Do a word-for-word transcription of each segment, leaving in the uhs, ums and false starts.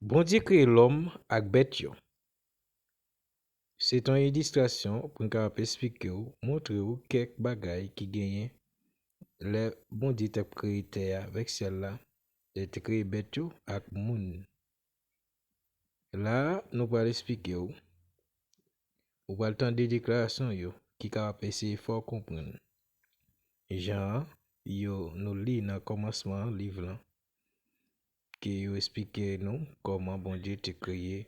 Bondye kreye lòm ak bèt yo. Se t yon ilistrasyon pou n kapab esplike w, montre w kèk bagay ki genyen lè Bondye t ap kreye tè a avèk syèl la, lè l te kreye bèt yo ak moun. La a, nou pral esplike w. Ou pral tande deklarasyon yo ki kapab eseye fè w konprann jan yo nou li nan kòmansman liv lan, ke yo esplike nou kòman Bondye te kreye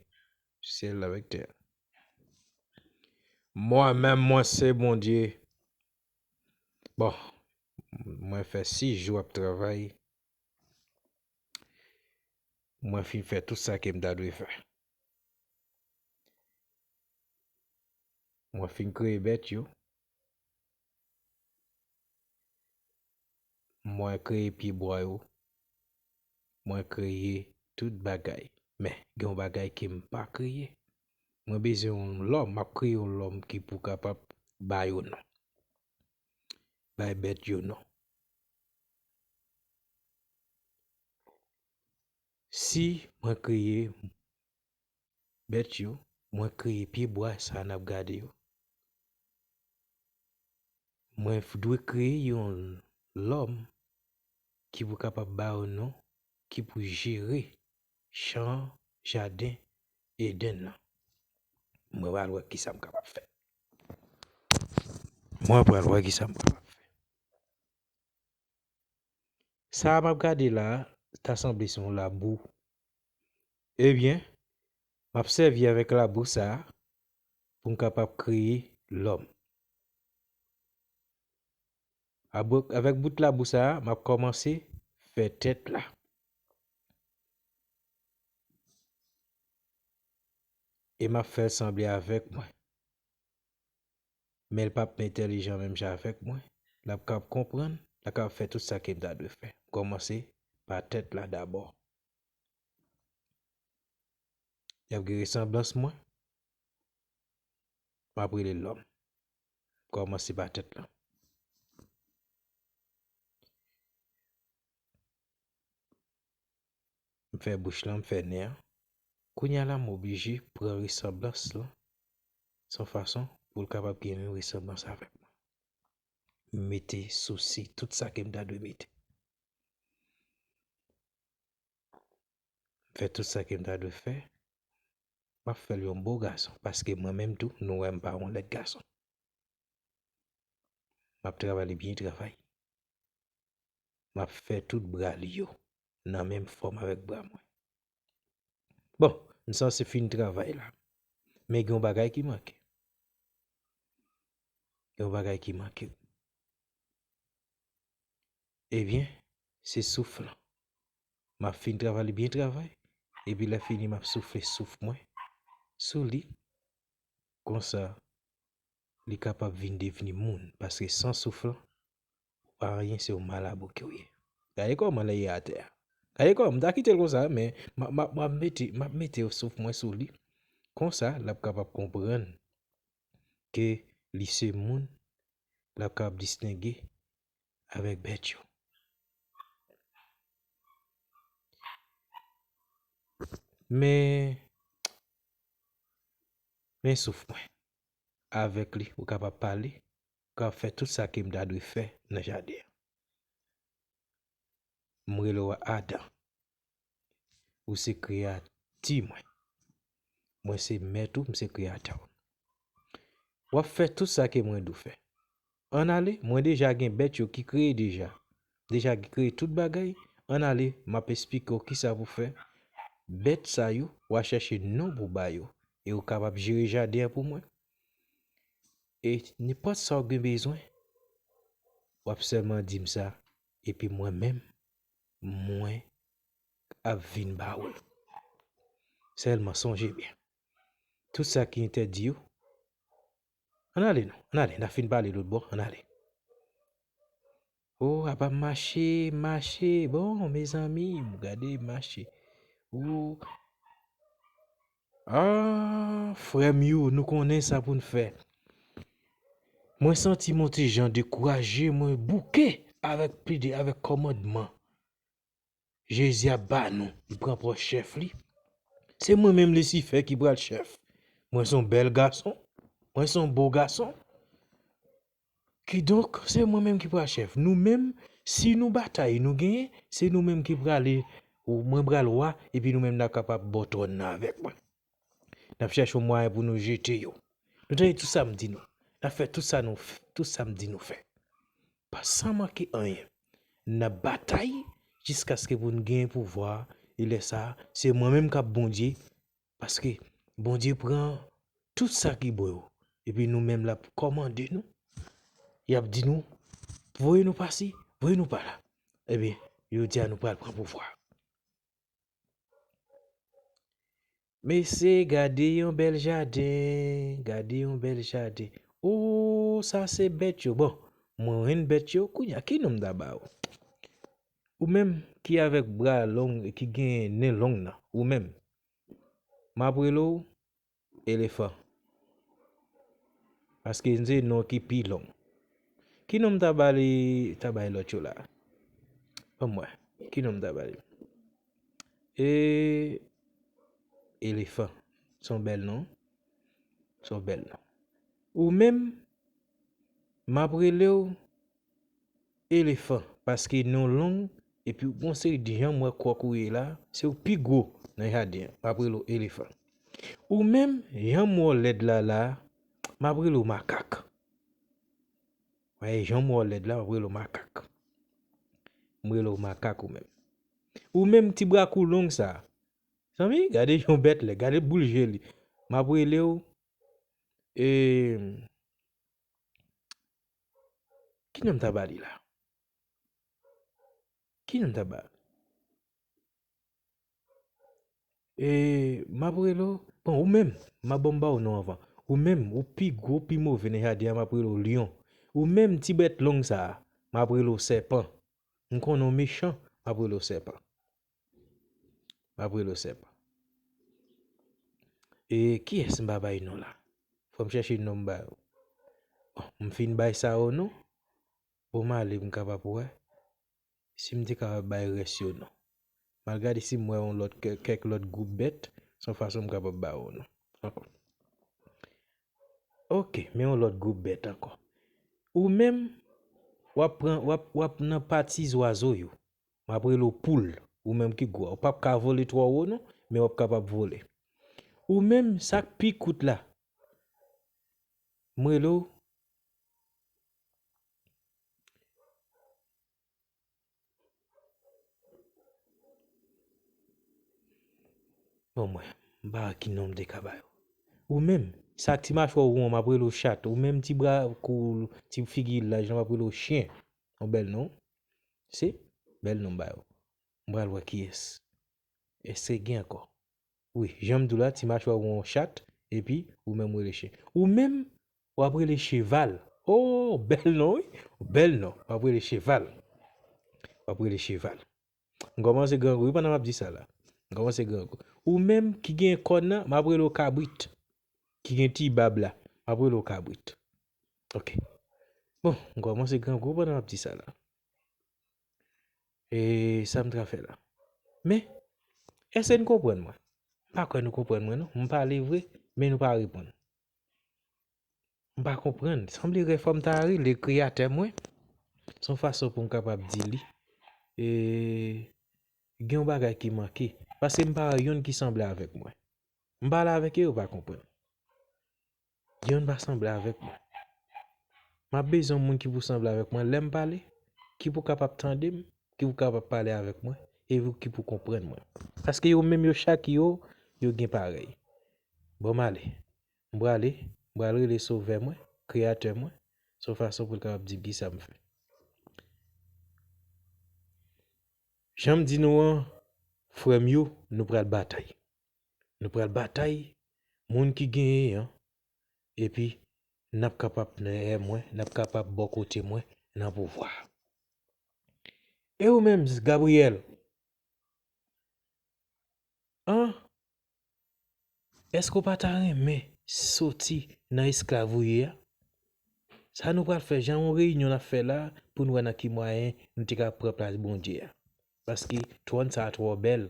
syèl la avèk tè a. Mwen menm, mwen se Bondye. Bon, mwen fè sis jou ap travay. Mwen fin fè tout sa ke m ta dwe fè. Mwen fin kreye bèt yo. Mwen kreye pyebwa yo. Mwen kreye tout bagay. Men, gen yon bagay ke m pa kreye. Mwen bezwen yon lòm, m ap kreye yon lòm ki pou kapab ba yo non. Bay bèt yo non. Si mwen kreye bèt yo, mwen kreye pyebwa sa n ap gade yo. Mwen f-, dwe kreye yon lòm ki pou kapab ba yo non, ki pou jere chan, jaden Edenn nan. Mwen pral wè kisa m kapab fè. Mwen pral wè kisa m kapab fè. Sa a m ap gade la a, ta sanble se yon labou. Ebyen, m ap sèvi avèk labou sa a pou m kapab kreye lòm. Abou-, avèk bout labou sa a, m ap kòmanse fè tèt la. E m ap fè l sanble avèk mwen. Men l p ap entèlijan menm jan avèk mwen. L ap kapab konprann, l ap kapab fè tout sa ke m ta dwe fè. M kòmanse pa tèt la dabò. Y ap gen resanblans mwen. M ap rele lòm. M kòmanse pa tèt la. M fè bouch lan, m fè nen an. Kounye a la, m oblije pran resanblans lan. Se yon fason pou l kapab gen menm resanblans avèk mwen. M mete sousi, tout sa ke m ta dwe mete. M fè tout sa ke m ta dwe fè. M ap fè l yon bo gason, paske mwen menm tou, nou wè m pa yon lèt gason. M ap travay li byen travay. M ap fè tout bra li yo nan menm fòm avèk bra mwen. Bon, m sanse fin travay la. Men gen yon bagay ki manke. Gen yon bagay ki manke. Ebyen, se souf lan. M ap fin travay li byen travay. Epi lè fini, m ap soufle souf mwen sou li. Konsa, li kapab vin devni moun. Paske san souf lan, ou pa anyen, se yon malabou ke w ye. Gade kòman lè ye atè a. Gade kòman, m ta kite l konsa, men m ap, m ap, m ap mete, m ap mete souf mwen sou li. Konsa, l ap kapab konprann ke li se moun, l ap kapab distenge avèk bèt yo. Men, men souf mwen. Avèk li, ou kapab pale, ou kapab fè tout sa ke m ta dwe fè nan jaden an. M rele w Adan. Ou se kreyati mwen. Mwen se mèt ou, m se kreyatè w. W ap fè tout sa ke mwen di w fè. Ann ale, mwen deja gen bèt yo ki kreye deja. Deja ki kreye tout bagay. Ann ale, m ap esplike w kisa pou fè. Bèt sa yo, w a chèche non pou ba yo. E ou kapab jere jaden an pou mwen. E nenpòt sa w gen bezwen, w ap sèlman di m sa, epi mwen menm, mwen ap vin ba ou l. Sèlman sonje byen, tout sa ki entèdi yo, ann ale non, ann ale, n a fin pale lòt bò, ann ale. O, apa m mache, mache, bon, mezanmi, m gade mache. O, a, frè m yo, nou konnen sa pou n fè. Mwen santi m on ti jan dekouraje, mwen bouke avèk plede, avèk kòmandman Jezi ap ba nou. Li pran pòz chèf li. Se mwen menm Lisifè ki pral chèf. Mwen se yon bèl gason. Mwen se yon bo gason. Kidonk, se mwen menm ki pral chèf. Nou menm, si nou batay, nou genyen, se nou menm ki prale, ou, mwen pral wa, epi nou menm n ap kapab bò twòn nan avèk mwen. N ap chèche yon mwayen pou nou jete yo. Nou tande tout sa m di nou. N ap fè tout sa nou f-, tout sa m di nou fè. Pa san manke anyen. N ap batay jiskaske pou n genyen pouvwa a, e lè sa a, se mwen menm k ap Bondye, paske Bondye pran tout sa ki bon yo, epi nou menm l ap kòmande nou, y ap di nou, voye nou pasi, voye nou pala. Ebyen, yo di a nou pral pran pouvwa. Mesye, gade yon bèl jaden, gade yon bèl jaden. O, sa se bèt yo. Bon, mwen jwenn bèt yo, kounye a, ki non m ta ba ou? Ou menm ki avèk bra long e ki gen nen long nan, ou menm. M ap rele w elefan. Paske se non ki pi long. Ki non m ta ba li, ta bay lòt yo la? Ban m wè. Ki non m ta ba li? E, elefan. Se yon bèl non. Se yon bèl non. Ou menm, m ap rele w elefan, paske non long, epi w gon seri de jan m wè kòk ou ye la, se ou pi gwo nan jaden an. M ap rele w elefan. Ou menm, jan m wè w lèd la la, m ap rele w makak. Wè, jan m wè w lèd la, m ap rele w makak. M rele w makak ou menm. Ou menm, ti bra kou long sa. Zanmi, gade yon bèt lè, gade boul je li. M ap rele w, e, ki non m ta ba li la? Ki non m ta ba li? E, m ap rele w, bon, ou menm, m ap, bon, m ba w non anvan. Ou menm, ou pi gwo, pi move nan jaden an, m ap rele w lyon. Ou menm, ti bèt long sa a, m ap rele w sèpan. M konnen w mechan, m ap rele w sèpan. M ap rele w sèpan. E kiyès m pa bay non la? Fò m chèche non m ba yo. Bon, m fin bay sa yo non. Bon, m ale, m kapab wè si m te kapab bay rès yo non. M al gade si m wè yon lòt, kè-, kèk lòt gwoup bèt, se yon fason m kapab ba yo non. Ankò. Oke, men yon lòt gwoup bèt ankò. Ou menm, w ap pran, w ap, w ap nan pati zwazo yo. M ap rele w poul, ou menm ki gwo a. Ou p ap ka vole twò wo non, men w ap kapab vole. Ou menm, sa k pi kout la, m rele w, bon, mwen, m pa wè ki non m te ka ba yo. Ou menm, sa k ti machwè w won, m ap rele w chat. Ou menm, ti bra kou, ti figi laj la, m ap rele w chen. Yon bèl non. Se bèl non m ba yo. M pral wè kiyès. Èske gen ankò? Wi, jan m di w la, ti machwè w won chat, epi ou menm w rele chen. Ou menm, w ap rele cheval. O, bèl non, wi. Bèl non. W ap rele cheval. W ap rele cheval. M kòmanse grangou, wi, pandan m ap di sa la. M kòmanse grangou. Ou menm ki gen kòn nan, m ap rele w kabrit. Ki gen ti bab la, m ap rele w kabrit. Oke. Bon, m kòmanse grangou pandan m ap di sa la. E sa m t ap fè la. Men, èske n konprann mwen? M pa kwè nou konprann mwen, non. M pale vre, men nou pa reponn. M pa konprann. Sanble rèfòm ta rele Kreyatè mwen. Se yon fason pou m kapab di li. E gen yon bagay ki manke. Paske m pa wè yonn ki sanble avèk mwen. M pale avèk yo, yo pa konprann. Yonn pa sanble avèk mwen. M ap bezwen yon moun ki pou sanble avèk mwen lè m pale, ki pou kapab tande m, ki pou kapab pale avèk mwen, epi ki pou konprann mwen. Paske yo menm yo chak yo, yo gen parèy. Bon, m ale. M prale, m pral rele Sovè mwen, Kreyatè mwen, se yon fason pou l kapab di m kisa m fè. Jan m di nou an, frè m yo, nou pral batay. Nou pral batay, moun ki genyen an, epi n ap kapab nan dèyè mwen, n ap kapab bò kote mwen nan pouvwa. E ou menm, Gabriyèl? An? Èske w pa ta renmen soti nan esklav ou ye a? Sa nou pral fè, jan yon reyinyon n ap fè la, pou n wè nan ki mwayen nou te ka pran plas Bondye a. Paske twòn sa a twò bèl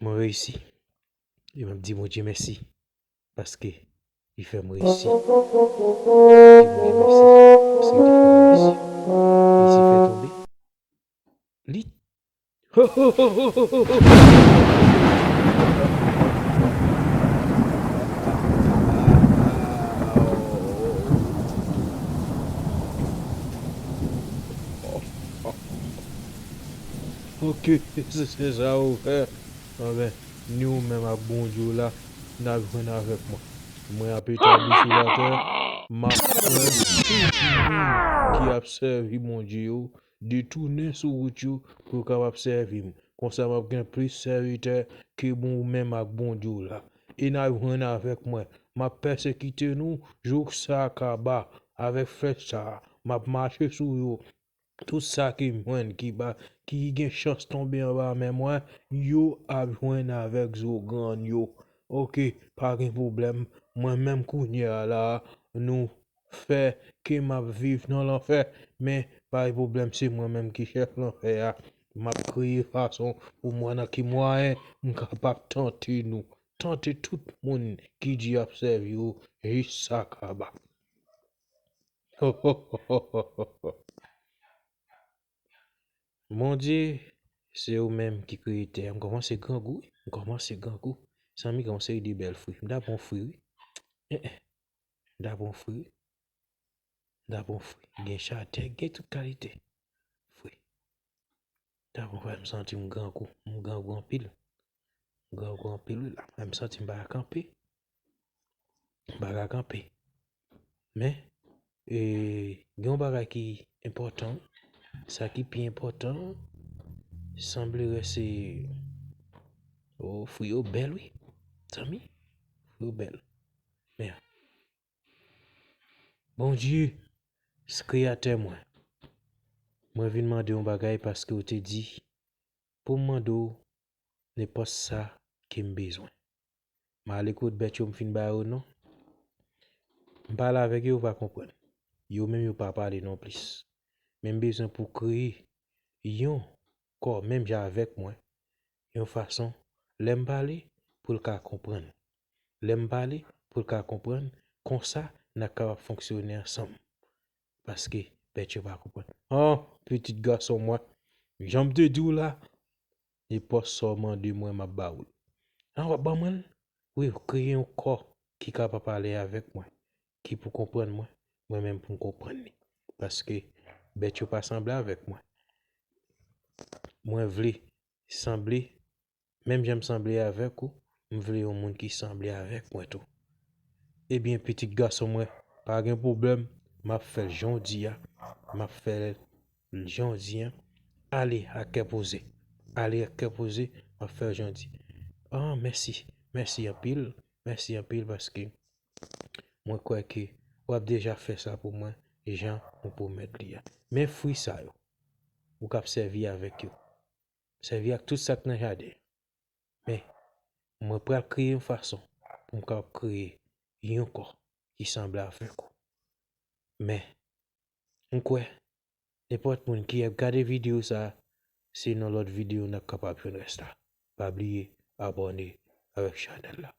Mwen reyisi. E m ap di Bondye mèsi. Paske li fè m reyisi. Di Bondye mèsi. Paske li fè m reyisi. Li fè tonbe. Li. Ok, se, se sa ou fè. Anben, ni ou menm ak Bondye w la, n ap jwenn avèk mwen. Mwen ap etabli sou latè, m ap pran tout moun ki ap sèvi Bondye yo, detounen sou wout yo pou yo kapab sèvi m. Konsa m ap gen plis sèvitè ke bon ou menm ak Bondye w la. E n ap jwenn avèk mwen. M ap pèsekite nou jouk sa kaba avèk flèch sa a. M ap mache sou yo. Tout sa ki jwenn, ki ba, ki gen chans tonbe anba men mwen, yo ap jwenn avèk zo grann yo. Ok, pa gen pwoblèm. Mwen menm kounye a la, nou fè ke m ap viv nan lanfè, men pa gen pwoblèm, se mwen menm ki chèf lanfè a. M ap kreye fason pou m wè nan ki mwayen m kapab tante nou. Tante tout moun ki di y ap sèvi w jis sa kaba. Bondye, se ou menm ki kreye tè a. M kòmanse grangou, wi. M kòmanse grangou. Zanmi, gen yon seri de bèl fwi. M ta pran fwi, wi. Eh, eh. M ta pran fwi, wi. M ta pran fwi. Gen chadèk, gen tout kalite fwi. M Bon, frè, m santi m grangou. M grangou anpil. M grangou anpil, wi, la. M santi m pa ka kanpe. M pa ka kanpe. Men, e, gen yon bagay ki enpòtan. Sa ki pi enpòtan, sanble se, o, fwi yo bèl, wi. Zanmi, fwi yo bèl. Men, Bondye, s-, Kreyatè mwen, mwen vin mande yon bagay paske w te di pou m mande w nenpòt sa ke m bezwen. M ale kot bèt yo, m fin ba yo non. M pale avèk yo, yo pa konprann. Yo menm yo pa pale non plis. Men m bezwen pou kreye yon kò menm jan avèk mwen, yon fason, lè m pale, pou l ka konprann. Lè m pale, pou l ka konprann, konsa, n a kapab fonksyone ansanm. Paske bèt yo pa konprann. An, pitit gason mwen, jan m te di w la, nenpòt sa w mande mwen, m ap ba ou l. An, w ap ban mwen l? Wi, kreye yon kò ki kapab pale avèk mwen, ki pou konprann mwen, mwen menm pou m konprann li. Paske bèt yo pa sanble avèk mwen. Mwen vle sanble, menm jan m sanble avèk ou, m vle yon moun ki sanble avèk mwen tou. Ebyen, pitit gason mwen, pa gen pwoblèm, m ap fè l jan w di a, m ap fè l jan w di a. Ale ak kè poze. Ale ak kè poze, m ap fè l jan w di. Ah, mèsi, mèsi anpil, mèsi anpil paske mwen kwè ke w ap deja fè sa pou mwen jan ou pwomèt li a. Men fwi sa yo, ou kab sèvi avèk yo. Sèvi ak tout sa k nan jaden. Men, mwen pral kreye yon fason pou m kapab kreye yon kò ki sanble avèk ou. Men, m kwè, nenpòt moun ki ap gade videyo sa a, se nan lòt videyo n ap kapab jwenn rès la. Pa bliye abòne avèk chanèl la.